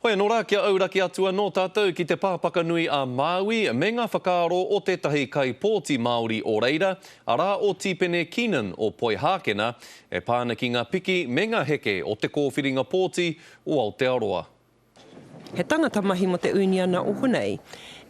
Hoi anō rā, kia auraki atu anō tātou ki te pāpaka nui a Māui me ngā whakaaro o tētahi kaipōti Māori o reira, arā o Tīpene Keenan o Poihākena, e pā ana ki ngā piki me ngā heke o te kōwhiringa pōti o Aotearoa. He tangata mahi mō te uniana o konei,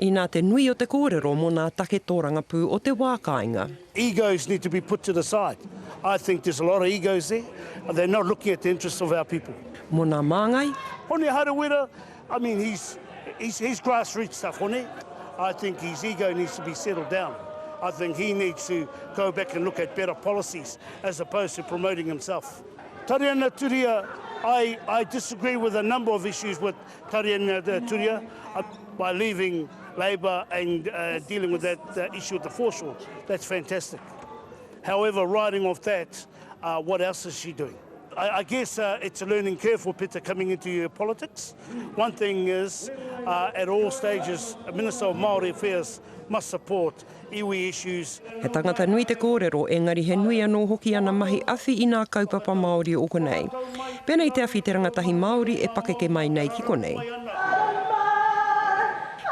inā te nui o te kōrero mō nā take tōrangapū o te wā kāinga. Egos need to be put to the side. I think there's a lot of egos there and they're not looking at the interests of our people. Mō nā māngai. Hone Harawira, I mean he's, he's, he's grassroots stuff, Hone. I think his ego needs to be settled down. I think he needs to go back and look at better policies as opposed to promoting himself. Tariana Turia, I, I disagree with a number of issues with Tariana Turia by leaving Labour and uh, dealing with that uh, issue at the foreshore. That's fantastic. However, riding off that, uh, what else is she doing? I, I guess uh, it's a learning curve for Peter coming into your politics. One thing is, uh, at all stages, a Minister of Māori Affairs must support iwi issues. He tangata nui te kōrero, engari he nui anō hoki ana mahi awhi i nā kaupapa Māori o konei. Pēnei te awhi i te rangatahi Māori e pakeke mai nei ki konei.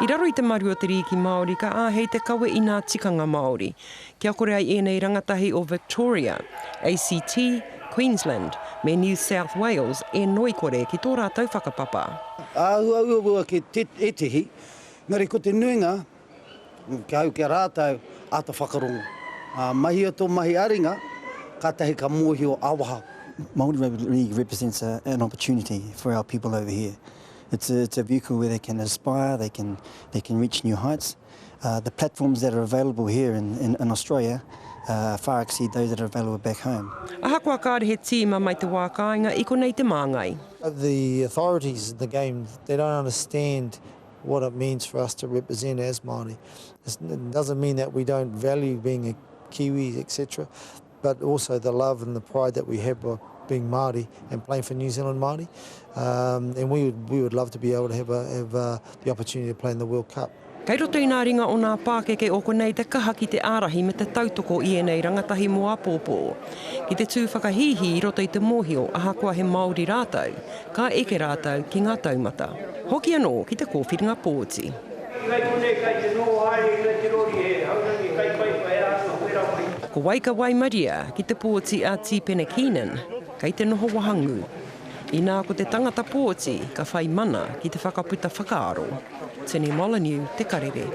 I raro i te maru o te rīki Māori ka āhei te kawe i nā tikanga Māori, kia kore ai ēnei rangatahi o Victoria, ACT, Queensland, me New South Wales e ngoikore ki tō rātou whakapapa. Āhua uaua ki ētehi, engari ko te nuinga, Ki au, ki a rātou, āta whakarongo. Ā, mahia tō mahi ā-ringa, kātahi ka mōhio ā-waha. Māori Rugby League represents a, an opportunity for our people over here. It's a, it's a vehicle where they can aspire, they can, they can reach new heights. Uh, the platforms that are available here in, in, in Australia uh, far exceed those that are available back home. Ahakoa kāre he tīma mai te wā kāinga i konei te māngai. The authorities in the game, they don't understand what it means for us to represent as Māori. It doesn't mean that we don't value being a Kiwi, etc., but also the love and the pride that we have of being Māori and playing for New Zealand Māori. Um, and we would, we would love to be able to have, a, have a, the opportunity to play in the World Cup. Kei roto i nā ringa o nā pākeke o konei te kaha ki te ārahi me te tautoko i ēnei rangatahi mō āpōpō. Ki te tū whakahīhī i roto i te mōhio ahakoa he Māori rātou, Ka eke rātou ki ngā taumata. Hoki anō ki te kōwhiringa pōti. Kai konei, kai te noho haere kai te rori he haurangi kai paipa he āhua wera mai. Ko wai ka waimaria ki te pōti a Tīpene Keenan, kei te noho wahangū. Inā ko te tangata pōti ka whai mana ki te whakaputa whakaaro. Tini Molyneux, Te Karere.